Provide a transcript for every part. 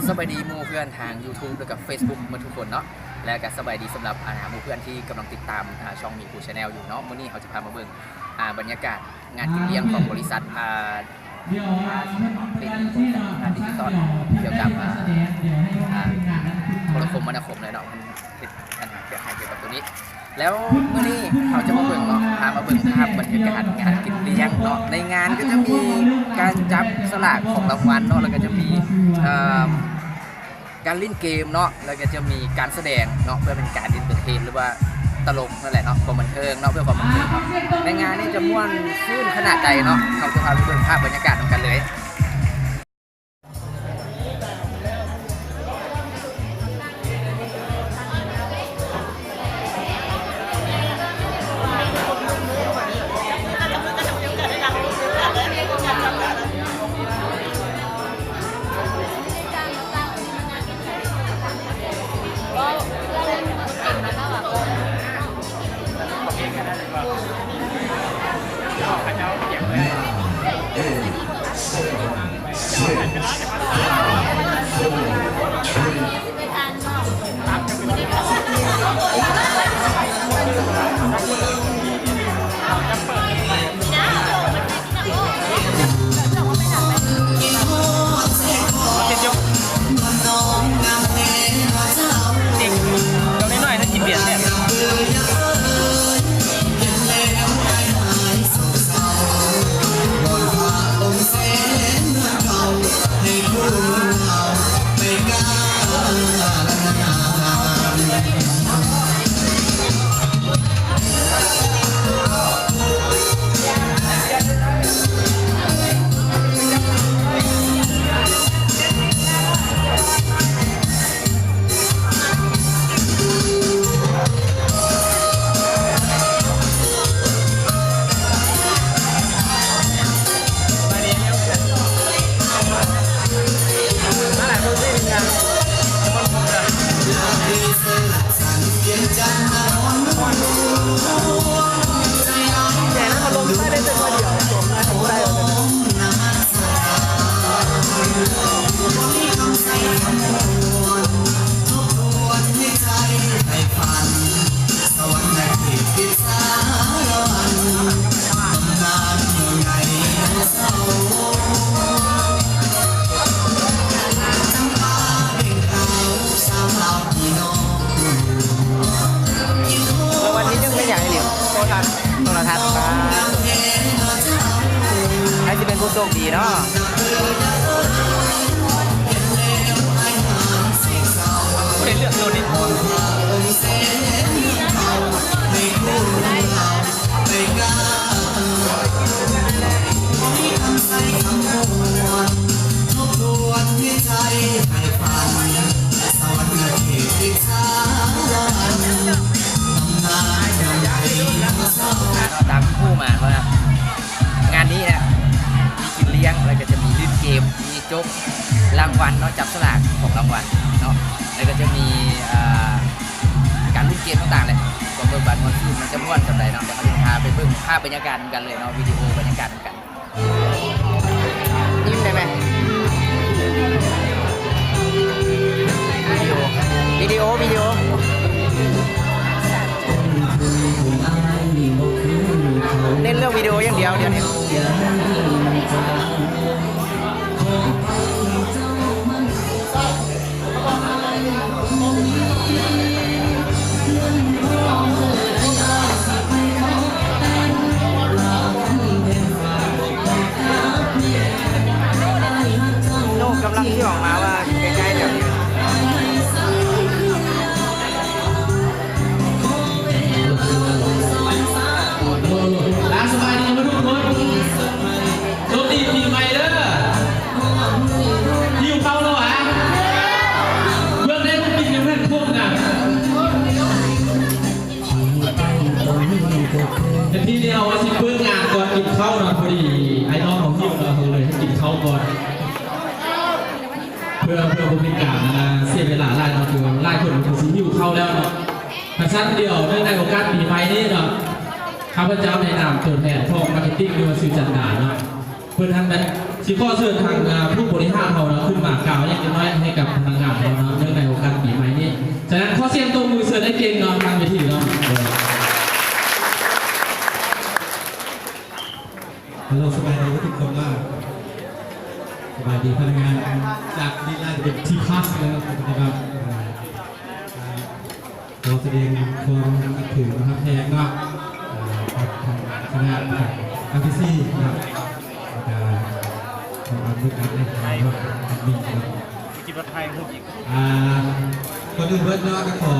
ສະບາຍດີໝູ່ເພື່ອນທາງ YouTube ແລ້ວກໍ Facebook ໝົດທຸກຄົນເນາະ ແລ້ວກໍສະບາຍດີສຳລັບ ອ່າ ໝູ່ເພື່ອນທີ່ກຳລັງຕິດຕາມ ອ່າ ຊ່ອງມີພູ Channel ຢູ່ເນາະ. ມື້ນີ້ເຮົາຈະພາມາເບິ່ງ ອ່າ ບັນຍາກາດງານກິນລ້ຽງຂອງບໍລິສັດ ອ່າ ເປັນງານດິຈິຕອນກ່ຽວກັບ ອ່າ ໂທລະຄົມມະນາຄົມເລີຍເນາະ ເຮັດ ອັນ ເຮັດໃຫ້ກ່ຽວກັບໂຕນີ້ ແລ້ວມື້ນີ້ເຮົາຈະມາເບິ່ງເນາະ ພາມາເບິ່ງພາບບັນຍາກາດງານກິນລ້ຽງເນາະ. ໃນງານກໍຈະມີການຈັບສະຫຼາກຂອງລາງວັນເນາະ ແລ້ວກໍຈະມີ ເອີ່ມ ການຫຼິ້ນເກມເນາະ ແລ້ວກໍຈະມີການສະແດງເນາະ ເພື່ອເປັນການເອັນເຕີເທນ ຫຼືວ່າຕະຫຼົກນັ້ນແຫຼະເນາະ ຄວາມບັນເທີງເນາະ ເພື່ອຄວາມບັນເທີງເນາະ. ໃນງານນີ້ຈະມ່ວນຊື່ນຂະໜາດໃດເນາະ ເຮົາຈະພາໄປເບິ່ງພາບບັນຍາກາດນຳກັນເລີຍ. ລາງວັນທີໜຶ່ງແມ່ນຫຍັງອີ່ຫຼີ? ໂທລະທັດ ໂທລະທັດ ປາດ ໃຜຊິເປັນຜູ້ໂຊກດີເນາະ? ຜູ້ໃດເລືອກໂຕນີ້? ຕາມທີ່ຮູ້ມາວ່າ ງານນີ້ນະ ມີກິນລ້ຽງ ແລ້ວກໍຈະມີຫຼິ້ນເກມ ມີຈົກລາງວັນເນາະ ຈັບສະຫຼາກຂອງລາງວັນເນາະ ແລ້ວກໍຈະມີ ເອີ່ ການຫຼິ້ນເກມຕ່າງໆແຫຼະ ກໍເບິ່ງບາດມ່ວນຊື່ນ ມັນຈະມ່ວນສ່ຳໃດເນາະ. ດຽວເຮົາຈະພາໄປເບິ່ງພາບບັນຍາກາດນຳກັນເລີຍເນາະ ວິດີໂອບັນຍາກາດນຳກັນ. ຍິ້ມໄດ້ໄໝ? ວິດີໂອ ວິດີໂອ ວິດີໂອ ເນັ້ນເລື່ອງວິດີໂອຢ່າງດຽວ ດຽວນີ້. ໂນກຳລັງຊິອອກມາວ່າໃກ້ໆແຖວນີ້. ລາ ສະບາຍດີເບິດທຸກຄົນ ໂຊກດີປີໃໝ່ເດີ. ຫິວເຂົ້າແລ້ວຫວາ? ເບິ່ງໄດ້ພວກກິນຍັງບໍ່ທັນຄົບນະ. ເປັນທີ່ນີ້ເຮົາວ່າຊິເປີດງານກ່ອນກິນເຂົ້າເນາະ ພໍດີອ້າຍນ້ອງເຮົາຫິວເນາະ ເຮົາເລີຍໃຫ້ກິນເຂົ້າກ່ອນ ເພື່ອ ເພື່ອບໍ່ເປັນການ ອ່າ ເສຍເວລາຫຼາຍເນາະ ຄືວ່າຫຼາຍຄົນກໍຊິຫິວເຂົ້າແລ້ວເນາະ. ຄັນຊັ້ນດຽວ ເນື່ອງໃນໂອກາດປີໃໝ່ນີ້ເນາະ ຂ້າພະເຈົ້າໃນນາມຕົວແທນຂອງມາເກັດຕິ້ງ ຫຼືວ່າຊື່ຈັນດາເນາະ ເພິ່ນຫັ້ນແມ່ນ ຊິຂໍເຊີນທາງ ເອີ ຜູ້ບໍລິຫານເຮົາເນາະ ຂຶ້ນມາກ່າວຫຍັງຈັກໜ້ອຍໃຫ້ກັບພະນັກງານເຮົາເນາະ ເນື່ອງໃນໂອກາດປີໃໝ່ນີ້. ສະນັ້ນ ຂໍສຽງຕົບມືເຊີນອ້າຍເກັ່ງເນາະ ທາງເວທີເນາະ. ເອີ ຮັລໂຫຼ ສະບາຍດີທຸກຄົນເນາະ. ສະບາຍດີພະນັກງານຈາກນີ້ ໜ້າຈະເປັນທີ່ພາສເລີຍເນາະ ທີ່ວ່າ ເອີ ຂໍສະແດງຄວາມນັບຖື ຮັກແພງເນາະ ເອີ ກັບທາງຄະນະ ເອັມພີຊີ ເນາະ ແລ້ວກະທາງອານຸກັດເນາະ ແອດມິນເນາະ. ອ່າ ກ່ອນອື່ນເບິດເນາະ ກໍຂໍ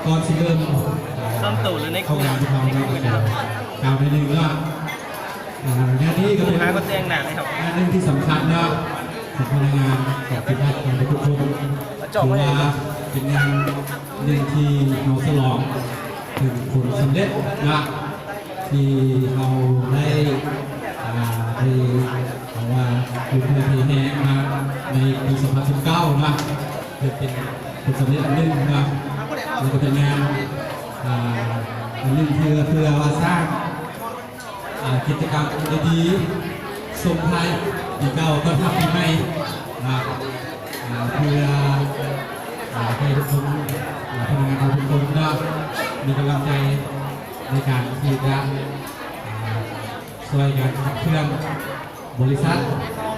ກ່ອນຊິເລີ່ມ ອ່າ ຂອງງານຂອງເຮົາເນາະ ກໍຂໍກ່າວໜ້ອຍໜຶ່ງເນາະ. ອ່າ ງານນີ້ກໍເປັນງານໜຶ່ງທີ່ສຳຄັນເນາະ ຂອງພະນັກງານ ຂອງທີມງານຂອງທຸກໆຄົນ ຖືວ່າເປັນງານໜຶ່ງທີ່ເຮົາສະຫຼອງເຖິງຜົນສຳເລັດເນາະ ທີ່ເຮົາໄດ້ ອ່າ ໄດ້ ເພາະວ່າຢູ່ເພື່ອທີ່ແຮງມາໃນປີສອງພັນສິບເກົ້າເນາະ ເພື່ອເປັນຜົນສຳເລັດອັນໜຶ່ງເນາະ ແລ້ວກໍເປັນງານ ອ່າ ອັນໜຶ່ງເພື່ອ ເພື່ອວ່າສ້າງ ອ່າ ກິດຈະກຳດີໆ ສົ່ງທ້າຍປີເກົ່າ ຕ້ອນຮັບປີໃໝ່ເນາະ ອ່າ ເພື່ອ ອ່າ ໃຫ້ທຸກຄົນ ອ່າ ພະນັກງານເຮົາທຸກຄົນເນາະ ມີກຳລັງໃຈໃນການທີ່ຈະ ອ່າ ຊ່ວຍກັນຂັບເຄື່ອນ ບໍລິສັດ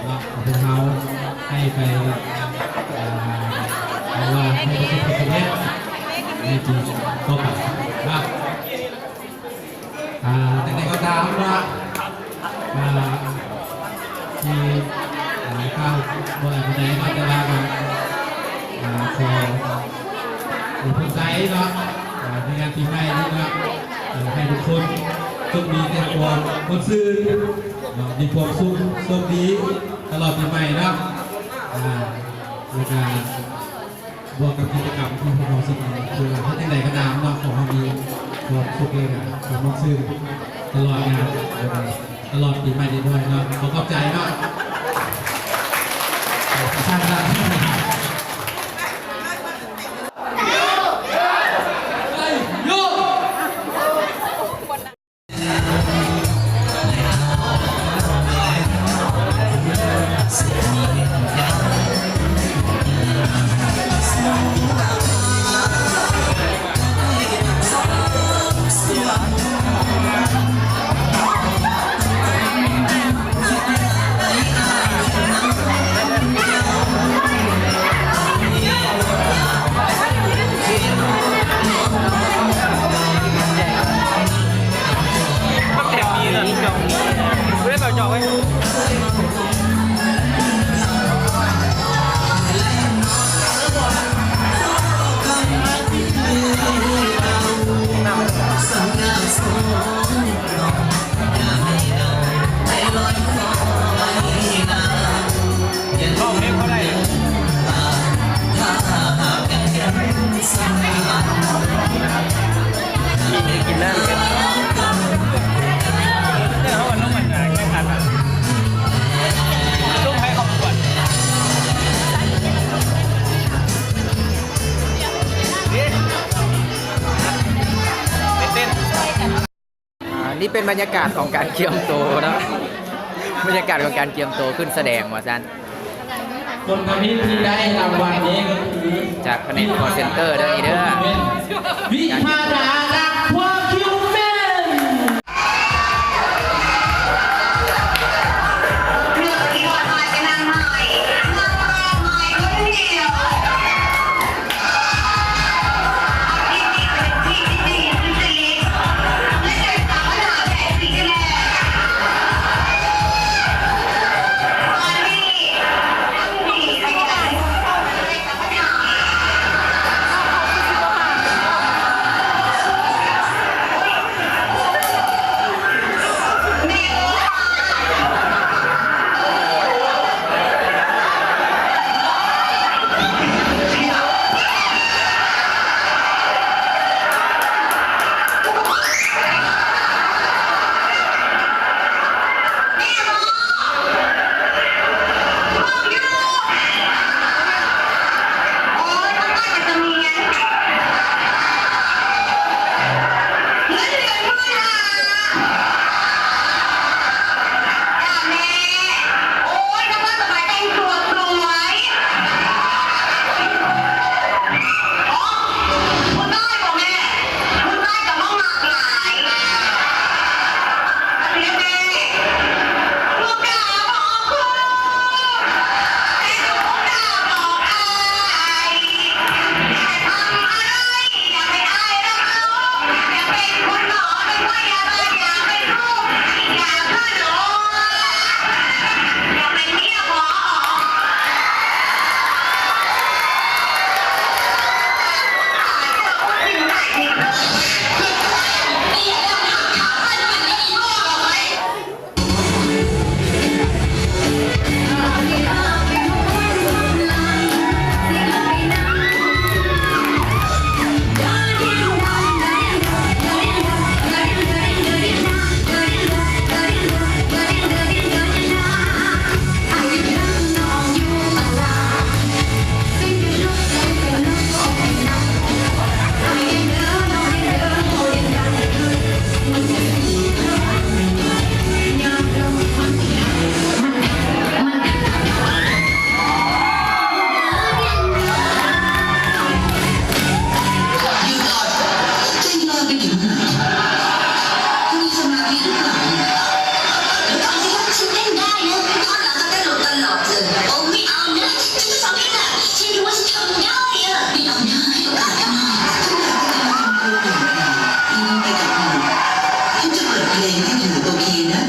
ເນາະ ຂອງພວກເຮົາໃຫ້ໄປ ເອີ ເອົາວ່າໃຫ້ປະສົບຜົນສຳເລັດໃນປີຕໍ່ໄປເນາະ. ອ່າ ຈັ່ງໃດກໍຕາມເນາະ ອ່າ ທີ່ ອ່າ ກ່າວບໍ່ຫຼາຍປານໃດເນາະ ແຕ່ວ່າກໍ ອ່າ ຂໍ ອວຍພອນໃຈເນາະ ເອີ ໃນງານປີໃໝ່ນີ້ເນາະ ເອີ ໃຫ້ທຸກຄົນໂຊກດີແຕ່ຄວາມມ່ວນຊື່ນເນາະ ມີຄວາມສຸກໂຊກດີຕະຫຼອດປີໃໝ່ເນາະ ອ່າ ແລ້ວກະບວກກັບກິດຈະກຳທີ່ພວກເຮົາຊິມີ ຄືວ່າເຮັດຈັ່ງໃດກໍຕາມເນາະ ຂໍໃຫ້ມີຄວາມສຸກ ແລ້ວກະຄວາມມ່ວນຊື່ນຕະຫຼອດງານ ແລ້ວກະຕະຫຼອດປີໃໝ່ນີ້ດ້ວຍເນາະ. ຂໍຂອບໃຈເນາະ. ອ່າ ນີ້ເປັນບັນຍາກາດຂອງການກຽມໂຕເນາະ ບັນຍາກາດຂອງການກຽມໂຕຂຶ້ນສະແດງວ່າຊັ້ນ. ຜົນທຳອິດທີ່ໄດ້ລາງວັນນີ້ກໍຄື ຈາກພະແນກຄໍເຊັນເຕີເດີ ນີ້ເດີ ວິພາດາ ນັກພວກຄິວແມນ. ฉันรู้ว่าฉันทำได้อะ ไม่เอาหน้า ให้โอกาสหน่อย ฉันอยากให้เธอมาทำงานร่วมกับเรา ฉันจะเปิดเพลงให้เธอ โอเคนะ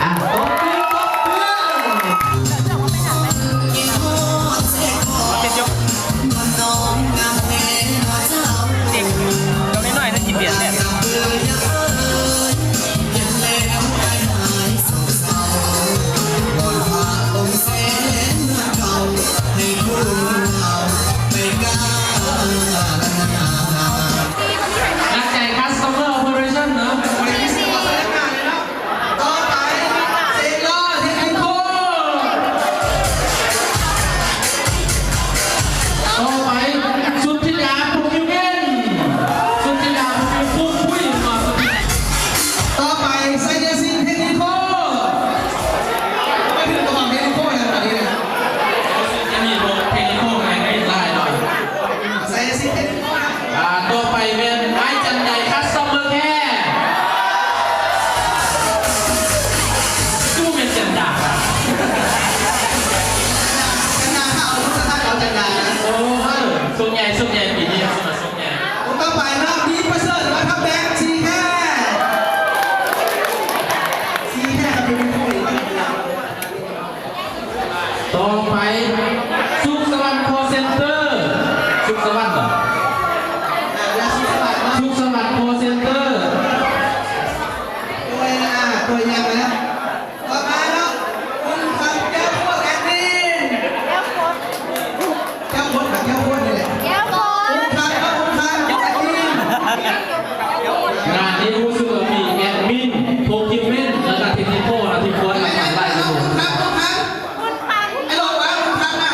ອ່ະ ຕົບມື ຕົບມື ເດັກຕົວນ້ອຍໆ ນັ້ນຊິປ່ຽນແລ້ວ. ໜັກໃຈ Customer Operation ເນາະ. ຕໍ່ໄປ ເສງຫຼໍ່ ເທັກນິຄໍ. ຕໍ່ໄປ ສຸດທິດາ ໂປຣຄິວເມັນ. ສຸດທິດາ ໂປຣຄິວ ປຸ້ມປຸ້ຍ ເນາະ. ຕໍ່ໄປ ໄຊຍະສິດ ເທັກນິຄໍ. ໄປເຖິງກະບອກເທັກນິຄໍແລ້ວ ຕອນນີ້ນະ. ເທັກນິຄໍ ເທັກນິຄໍ ແມ່ນເປັນຫຼາຍເນາະ. ໄຊຍະສິດ ເທັກນິຄໍ. ອ່າ ຕໍ່ໄປແມ່ນອ້າຍຈັນໄດ ຄັສຕອມເມີແຄ. ຄືແມ່ນຈັນດາ ຈັນດາ ເອົາລູກສະພັດເອົາຈັນດານະ. ໂອ້ ເອີ ໂຊກໃຫຍ່ ໂຊກໃຫຍ່ ປີນີ້ເຮົາຊິມາໂຊກໃຫຍ່. ຕໍ່ໄປເນາະ ດີປະເສີດ ມາທັບແບັກ ຊີແຄ. ຊີແຄກໍເປັນຜູ້ ຕໍ່ໄປ ສຸກສະຫວັນ ຄໍເຊັນເຕີ. ສຸກສະຫວັນບໍ? ສຸກສະຫວັນ ຄໍເຊັນເຕີ. ຕົວ ຕົວຢ່າງນະ. ຕໍ່ມາເນາະ ຄຸນຄຳ ແກ້ວໂຄດ ແອດມິນ. ແກ້ວຄົນ ແກ້ວຄົນ ແກ້ວຄົນນີ້ແຫຼະ. ແກ້ວຄົນ ຄຸນຄຳ ເນາະ ຄຸນຄຳ ແອດມິນ. ງານນີ້ຮູ້ສຶກວ່າມີແອດມິນ ໂປຣຄິວເມັນ ແລ້ວກໍເທັກນິຄໍ ນະ ທີ່ຄວນລະຄວນໄລ່ຢູ່. ຄຸນຄຳ ຄຸນຄຳ ໄອ້ຫຼົງ ຄຸນຄຳນະ.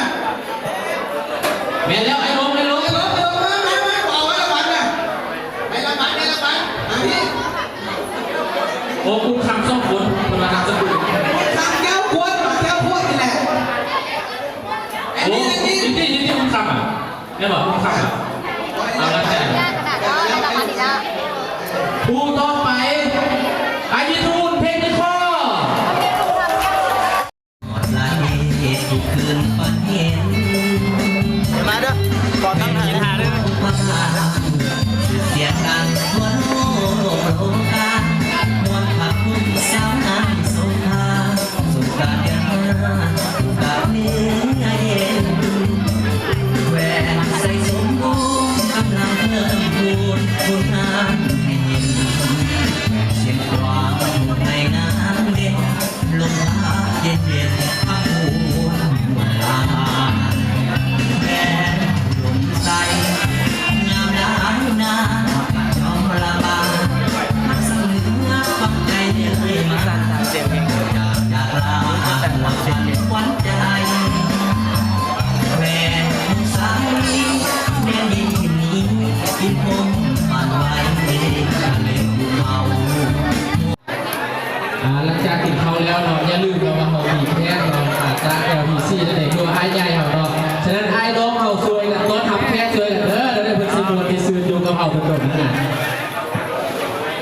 ແມ່ນແລ້ວ ໄອ້ຫຼົງ ໄອ້ຫຼົງ ໄອ້ຫຼົງ ໄອ້ຫຼົງ ມາ ມາ ມາ ຂໍເອົາໃບລາງວັນນະ. ໃບລາງວັນ ໃບລາງວັນ ມາພີ້. ໂອ້ ຄຸນຄຳສອງຄົນ ເພິ່ນວ່ານາມສະກຸນ ຄຸນຄຳ ແກ້ວຄົນ ແກ້ວຄົນນີ້ແຫຼະ. ໂອ້ ຍິນດີ ຍິນດີ ຄຸນຄຳ ແມ່ນບໍ່? ຄຸນຄຳ ເອົາລະ ຜູ້ຕໍ່ໄປ ອາຍິດທຸອຸ່ນ ເພັກນິຄໍ. ມາເດີ ຂໍຕັ້ງອ່າ ຫຼັງຈາກກິນເຂົ້າແລ້ວເນາະ ຢ່າລືມເນາະວ່າເຮົາມີແຂກເນາະ ອາ ຈາກ ແອລທີຊີ ນັ້ນເອງ ຄືວ່າອ້າຍໃຫຍ່ເຮົາເນາະ. ສະນັ້ນ ອ້າຍນ້ອງເຮົາຊ່ວຍກັນຕ້ອນຮັບແຂກ ຊ່ວຍກັນເດີ ແລ້ວເພິ່ນຊິມ່ວນຊິຊື່ນຢູ່ກັບເຮົາດົນໆ ນະ.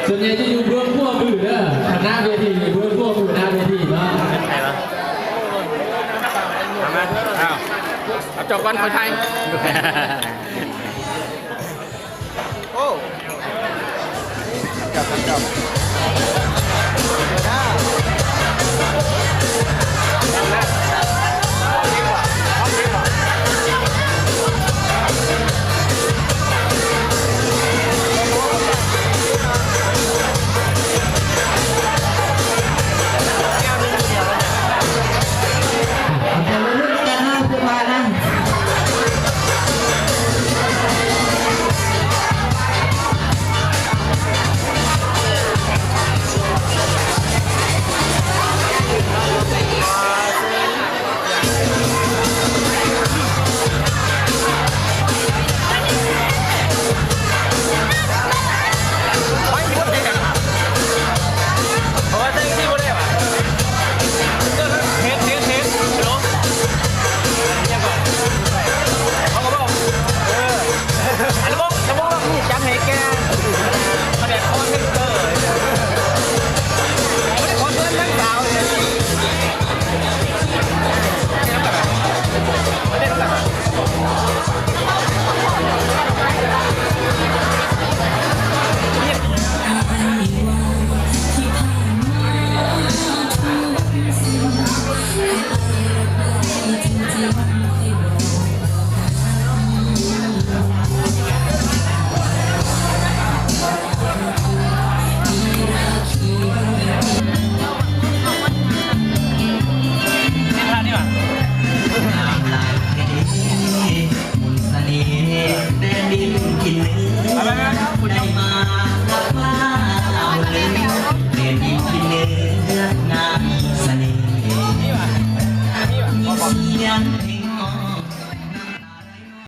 ສ່ວນໃຫຍ່ຈະຢູ່ເບື້ອງຂວາມືເດີ ທາງໜ້າເວທີ ເບື້ອງຂວາມືໜ້າເວທີເນາະ. ເອົາ ເອົາເຈົ້າກ່ອນ ຄ່ອຍຖ່າຍ. ໂອ້ ເຈົ້າ ເຈົ້າ. ໄດ້ມາຮັກມາເອົາເລີຍ ເປັນທີ່ເລືອກນາງສະເໜ່ ມີສຽງເພ